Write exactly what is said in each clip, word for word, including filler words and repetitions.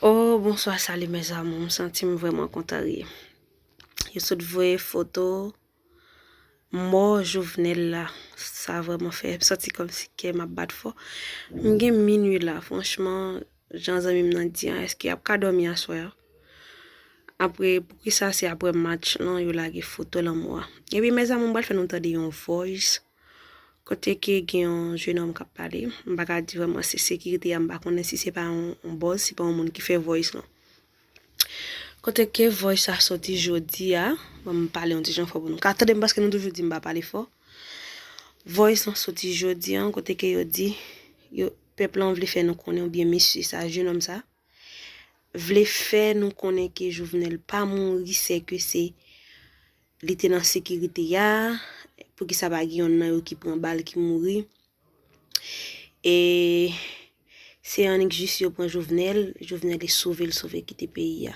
Oh, bonswa, salut mes amours. M santi m vrèman kontrarye. Yo sot voye foto mò Jovenel la. Sa vrèman fè m santi kòmsi kè m ap bat fò. M gen minwi la, franchman, jan zanmi m nan di an, èske y ap ka dòmi aswè a? Apre, poukisa se apre match lan yo lage foto lanmò a? Epi mes amours, m pral fè nou tande yon voice. Kote ke gen yon jenòm k ap pale, m pa ka di vrèman se sekirite a, m pa konnen si se pa yon, yon bòz, se pa yon moun ki fè voice lan. Kote ke voice sa soti jodi a, ban m pale yon ti jan fò pou nou ka tande m, paske nou toujou di m pa pale fò. Voice lan soti jodi a, kote ke yo di, yo, pèp lan vle fè nou konnen, oubyen mesye sa, jenòm sa, vle fè nou konnen ke Jovenel pa mouri, sèke se li te nan sekirite a, poukisa pa gen yonn nan yo ki pran bal, ki mouri. E se annik jis yo pran Jovenel, Jovenel e sove l, sove kite peyi a.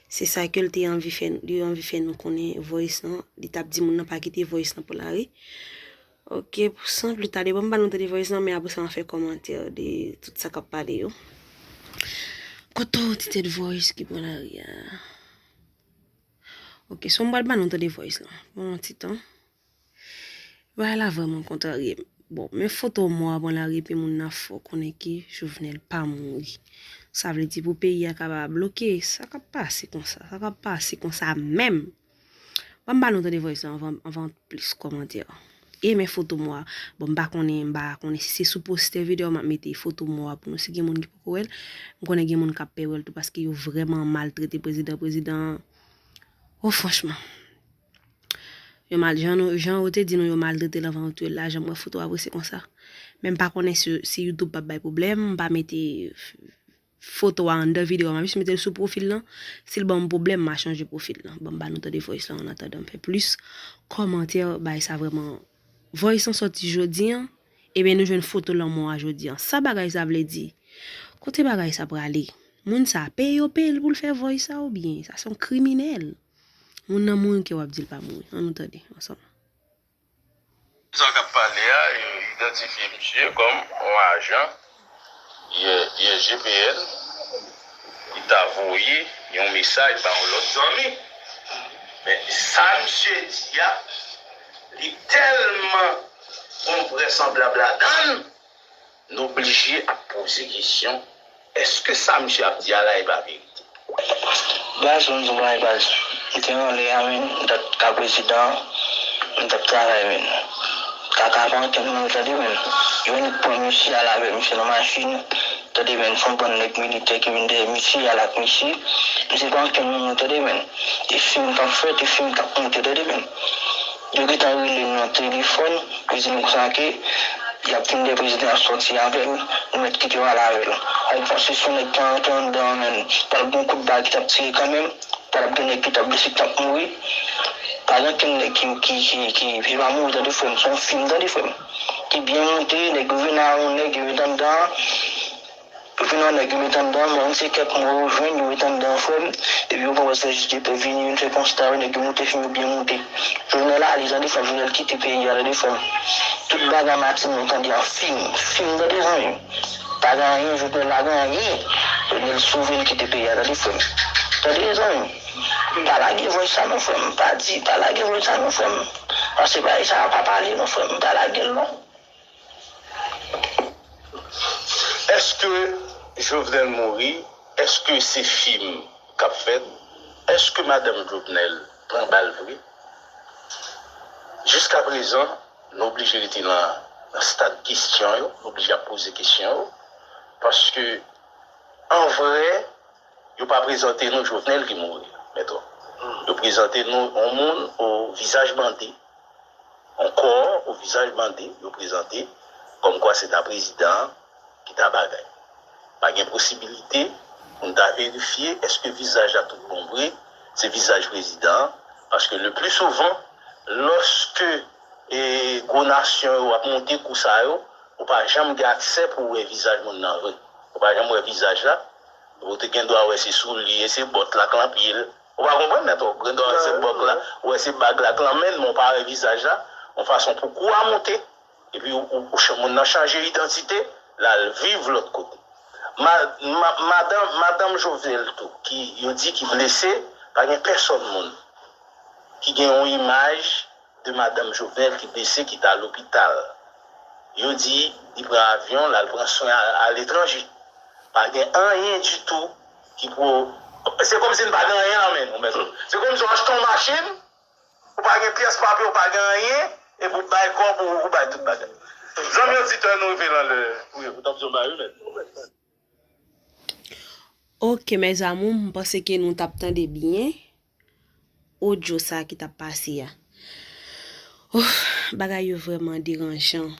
Se sa ke l te anvi fè, li anvi fè nou konnen voice lan, li t ap di moun nan pa kite voice lan pou l ale. Ok, pou san pli tale, ban m ba nou tande voice lan, men apre sa m a fè kòmantè de tout sa k ap pale yo. Kote w ti tèt voice ki pran lari a? Ok, so m pral ba nou tande voice lan. Bon, yon ti tan. Bagay la vrèman kontrarye m. Bon, men foto mò a pran lari epi moun nan fè w konnen ke Jovenel pa mouri. Sa vle di pou peyi a ka pa bloke, sa k ap pase konsa, sa k ap pase konsa menm. Ban m ba nou tande voice lan anvan, anvan plis kòmantè. E men foto mò a. Bon, m pa konnen, m pa konnen si se sou postè videyo a m ap mete foto mò a pou nou. Si gen moun ki poko wè l, m konnen gen moun k ap pè wè l tou paske yo vrèman maltrete prezidan. Prezidan, oh, franchman. Yo mal, jan nou, jan yo te di nou yo maltrete l anvan yo touye l la, jan m wè foto a vre se konsa. Men m pa konnen si, si YouTube p ap bay pwoblèm, m pa mete f-, foto a anndan videyo a, m ap jis mete l sou pwofil lan. Si l ban m pwoblèm, m a chanje pwofil lan. Ban m ba nou tande voice lan, an atandan m fè plis kòmantè, bagay sa vrèman. Voice lan sòti jodi an, ebyen nou jwenn foto lanmò a jodi an. Sa bagay sa vle di? Kote bagay sa prale? Moun sa peye yo peye l pou l fè voice sa oubyen? Sa se yon kriminèl. Moun nan mouri ke w ap di l pa mouri. Ann nou tande ansanm. Sa k ap pale a, yo idantifye misye kòm yon ajan I G P N ki ta voye yon mesaj ba yon lòt zanmi. Men sa misye di a, li tèlman gon vrèsanblab ladan l, nou blije ap poze kesyon, èske sa misye ap di a la e pa verite? Baz, m di w bagay, baz. M te anlè a, men, m t ap ka prezidan, m t ap travay, men. Kaka pa ankenn moun, tande, men. Yo annik pran misye al avè misye nan machin, tande, men, se yon bann nèg militè ki vin dèyè misye, al ak misye. Misye pa ankenn moun, tande, men. E fim k ap fèt, e fim k ap monte, tande, men. Yo gentan rele m nan telefòn, yo di m konsa ke y ap vin dèyè prezidan ap sòti avè l, nou mèt kite yo al avè l. Ay panse se yon nèg ki antre anndan an, men pral gen yon kout bal ki t ap tire kanmenm, pral gen nèg ki t ap blese, ki t ap mouri. Pa gen okenn nèg ki, ki, ki, ki, ki pa mouri, tande, frè m, se yon fim, tande, frè m. Ki byen monte, nèg yo vin a yon nèg, yo met anndan an. Yo vin yon nèg, yo met anndan, men se kèk mò yo jwenn, yo met anndan, frè m. Epi yo pran wè se jis de pè vini, yo fè konsta, yo nèg yo moute fim yo byen moute. Jovenel ale, tande, frè m, Jovenel kite peyi a, tande, frè m. Tout bagay Martinique nou tande an fim, fim, tande, zanmi m. Pa gen anyen, Jovenel la gen anyen. Jovenel sove, l kite peyi a, tande, frè m. Tande, zanmi m. Pa lage voice sa non, frè m. Pa di, pa lage voice sa non, frè m. Paske bagay sa a pa pale non, frè m. Pa lage l non. Èske Jovenel mouri? Èske se fim k ap fèt? Èske madanm Jovenel pran bal vre? Jiskaprezan, nou oblije rete nan, nan stad kesyon yo, nou oblije ap poze kesyon yo, paske, an vrè, yo pa prezante nou Jovenel ki mouri, mèt. Yo prezante nou yon moun o vizaj bande, yon kò o vizaj bande, yo prezante kòmkwa se ta prezidan an ki ta bagay. Pa gen posibilite pou n ta verifye èske vizaj la tout bon vre, se vizaj prezidan an, paske le pli souvan, lòske, e, gwo nasyon yo ap monte kou sa yo, ou pa janm gen aksè pou w wè vizaj moun nan vre. Ou pa janm wè vizaj la, ou te gen dwa wè se soulye, se bòt la k lan pye l. Ou pa konprann, mèt? Ou gen dwa wè se bòt la, ou wè se bag la k lan men l, men ou pa wè vizaj la, yon fason pou kou a monte, epi ou, ou, ou chan-, moun nan chanje idantite, l al viv lòt kote. Ma, ma, madanm, madanm Jovenel tou, ki yo di ki blese, pa gen pèsòn moun ki gen yon imaj de madanm Jovenel ki blese, ki ta lopital. Yo di li pran avyon, l al pran swen aletranje. Pa gen anyen ditou ki pou. Se kòmsi n pa gen anyen nan men nou, mèt. Se kòmsi w achte yon machin, ou pa gen pyès papye, ou pa gen anyen, epi w bay kòb ou, ou bay tout bagay. Zanmi oditè, nou rive nan lè pou yo, pou t ap di yon bagay, wi, mèt. Ok, mes amours, m panse ke nou t ap tande byen odyo sa ki t ap pase a. Ouf, bagay yo vrèman deranjan.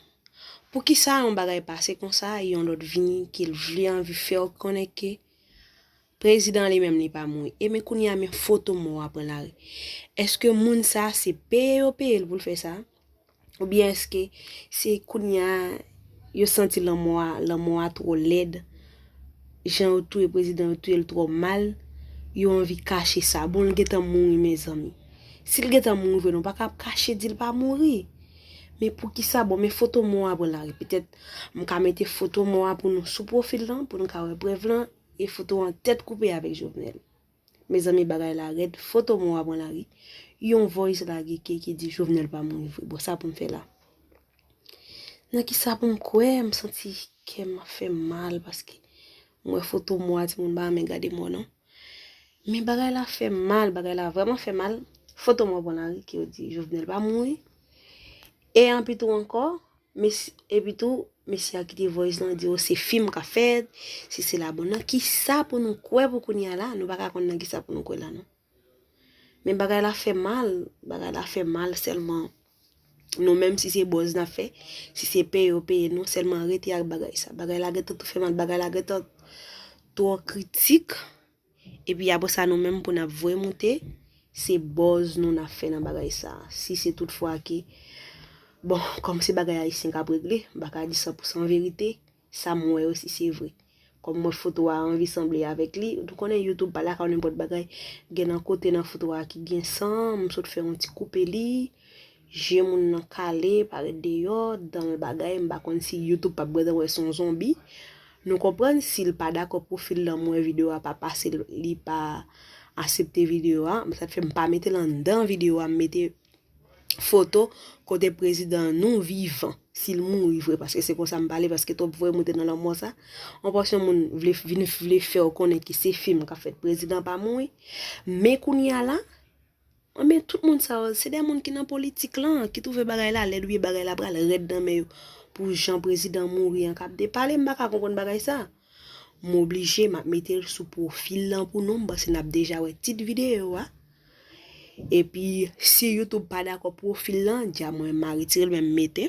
Poukisa yon bagay pase konsa, yon lòt vini ke l vle anvi fè w konnen ke prezidan li menm li pa mouri? E men kounye a, men foto mò a pran lari. Èske moun sa se peye yo peye l pou l fè sa? Oubyen èske se kounye a yo santi lanmò a, lanmò a twò lèd, jan yo touye prezidan, yo touye l twò mal, yo anvi kache sa? Bon, l gentan mouri, mezanmi. Si l gentan mouri vre, nou pa ka ap kache di l pa mouri. Men poukisa? Bon, men foto mò a pran lari. Petèt m ka mete foto mò a pou nou sou pwofil lan, pou nou ka wè prèv lan, e foto an tèt koupe avèk Jovenel. Mezanmi, bagay la rèd, foto mò a pran lari. Yon voice lage ke ki di Jovenel pa mouri vre. Bon, sa pou m fè la? Nan kisa pou m kwè? M santi kè m ap fè m mal paske m wè foto mò a, timoun pa renmen gade mò non. Men bagay la fè m mal, bagay la vrèman fè mal. Foto mò a pran lari ke yo di Jovenel pa mouri. E anpi tou ankò, Mes, epi tou, mesye a kite voice lan di, o, se fim k ap fèt, si se la bon. Nan kisa pou nou kwè pou kounye a la? Nou pa ka konn nan kisa pou nou kwè la, non. Men bagay la fè mal, bagay la fè mal sèlman. Nou menm, si se buzz n ap fè, si se peye yo peye nou, sèlman rete ak bagay sa. Bagay la gentan tou fè mal, bagay la gentan twò kritik. Epi apre sa, nou menm pou n ap voye moute, se buzz nou n ap fè nan bagay sa. Si se tout fwa ke, bon, kòm se bagay ayisyen k ap regle, m pa ka di san pou san verite, sa m wè yo si se vre. Kòm m wè foto a anvi sanble avèk li, nou konnen YouTube pa lakay nenpòt bagay, gen nan kote nan foto a ki gen san, m sot fè yon ti koupe li, je moun nan kale, parèt deyò, dan l bagay, m pa konn si YouTube p ap gentan wè se yon zonbi. Nou konprann si l pa dakò pwofil lan, m wè videyo a pa pase, li pa aksepte videyo a, sa fè m pa mete l anndan videyo a, m mete foto kote prezidan nou vivan, si l mouri vre, paske se konsa m pale, paske twòp voye moute nan lanmò sa. Yon pòsyon moun vle vin vle fè w konnen ke se fim k ap fèt, prezidan pa mouri. Men kounye a la, Anben, tout moun sa yo, se de moun ki nan politik lan, ki twouve bagay la lèd, wi, bagay la pral rèd nan men yo. Pou jan prezidan mouri an k ap depale, m pa ka konprann bagay sa. M oblije, m ap mete l sou pwofil lan pou nou, m panse n ap deja wè tit videyo a. Epi, si YouTube pa dakò pwofil lan, dja mwen m a retire l, men m mete.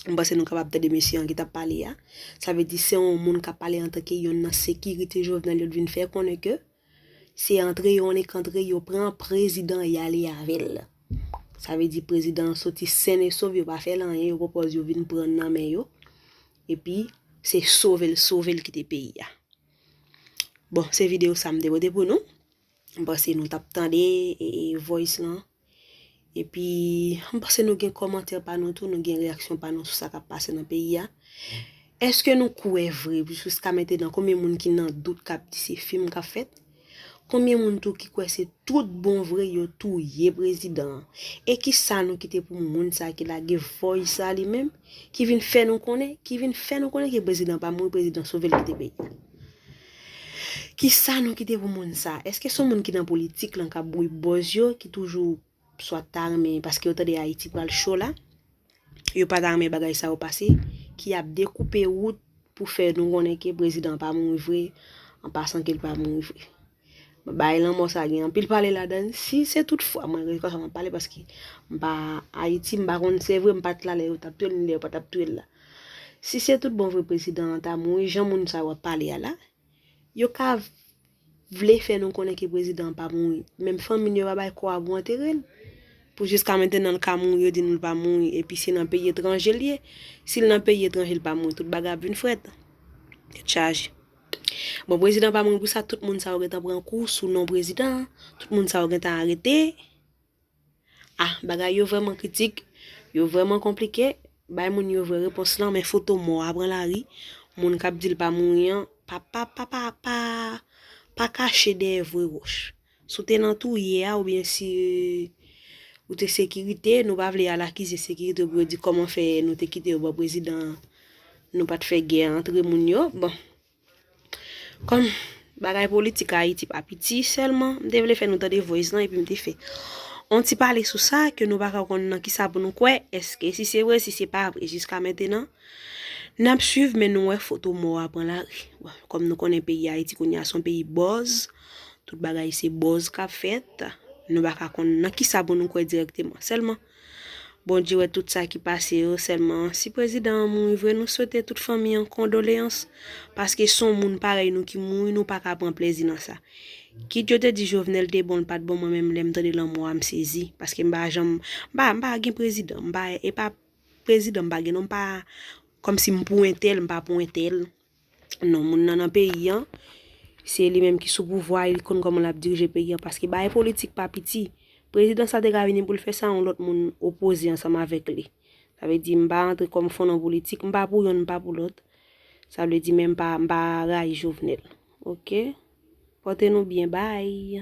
M panse nou kapab tande mesye an ki t ap pale a. Sa vle di se yon moun k ap pale antanke yonn nan sekirite Jovenel yo t vin fè konnen ke se antre yo annik antre yo pran prezidan y ale avè l. Sa vle di prezidan an soti sen e sof, yo pa fè l anyen, yo pran pòz yo vin pran l nan men yo. Epi se sove l sove l kite peyi a. Bon, se videyo sa m te pote pou nou. M panse nou t ap tande voice lan. Epi, m panse nou gen kòmantè pa nou tou, nou gen reyaksyon pa nou sou sa k ap pase nan peyi a. Èske nou kwè vre, jiska mentenan, konbyen moun ki nan dout k ap di se fim k ap fèt? Konbyen moun tou ki kwè se tout bon vre yo touye prezidan an? E kisa nou kite pou moun sa ki lage voice sa li menm, ki vin fè nou konnen, ki vin fè nou konnen ke prezidan pa mouri, prezidan sove l kite peyi a? Kisa nou kite pou moun sa? Èske se yon moun ki nan politik lan k ap bouyi bòz yo, ki toujou swa ta renmen, paske yo tande Ayiti pral cho la, yo pa ta renmen bagay sa yo pase, ki ap dekoupe wout pou fè nou konnen ke prezidan pa mouri vre, an pasan ke l pa mouri vre. Bagay lanmò sa gen anpil pale ladan l. Si se tout fwa, mwen rete konsa m ap pale paske m pa Ayiti, m pa konn se vre, m pa t la lè yo t ap touye l, ni lè yo pa t ap touye l la. Si se tout bon vre prezidan an ta mouri, jan moun sa yo ap pale a la, yo ka vle fè nou konnen ke prezidan an pa mouri. Menm fanmi l yo pa bay kò a pou antere l. Pou jiska mentenan l ka mouri, yo di nou l pa mouri, epi se nan peyi etranje l ye. Si l nan peyi etranje l pa mouri, tout bagay ap vin frèt. Tèt chaje. Bon, prezidan pa mouri pou sa, tout moun sa yo gentan pran kou sou non prezidan an, tout moun sa yo gentan arete. Ah, bagay yo vrèman kritik, yo vrèman konplike, bay moun yo vre repons lan, men foto mò a pran lari, moun k ap di l pa mouri an, pa, pa, pa, pa, pa, pa kache dèyè vre wòch. Si w te nan touye a, oubyen si ou te sekirite, nou pa vle al akize sekirite pou yo di kòman fè nou te kite yo ban prezidan, nou pa t fè gè antre moun yo. Bon, kòm bagay politik Ayiti pa piti sèlman, m te vle fè nou tande voice lan epi m te fè on ti pale sou sa, ke nou pa ka konn nan kisa pou nou kwè, èske si se vre, si se pa vre, jiska mentenan, n ap swiv, men nou wè foto mò a pran lari. Bon, kòm nou konnen peyi Ayiti kounye a se yon peyi buzz, tout bagay se buzz k ap fèt, nou pa ka konn nan kisa pou nou kwè dirèkteman. Sèlman, Bondye wè tout sa ki pase yo, sèlman si prezidan an mouri vre, nou swete tout fanmi an kondoleyans, paske se yon moun parèy nou ki mouri, nou pa ka pran plezi nan sa. Kit yo te di Jovenel te bon, l pa t bon, mwen menm lè m tande lanmò a, m sezi, paske m pa janm, m pa, m pa gen prezidan, m pa, e pa prezidan m pa gen non, m pa, kòmsi m pou entèl, m pa pou entèl. Non, moun nan nan peyi an, se li menm ki sou pouvwa, li konn kòman l ap dirije peyi an, paske bagay politik pa piti. Prezidan sa te ka vini pou l fè sa, yon lòt moun opoze ansanm avèk li. Sa vle di, m pa antre kòm fondman politik, m pa pou yonn, m pa pou lòt. Sa vle di, men m pa, m pa rayi Jovenel. Oke? Pòte nou byen, bay.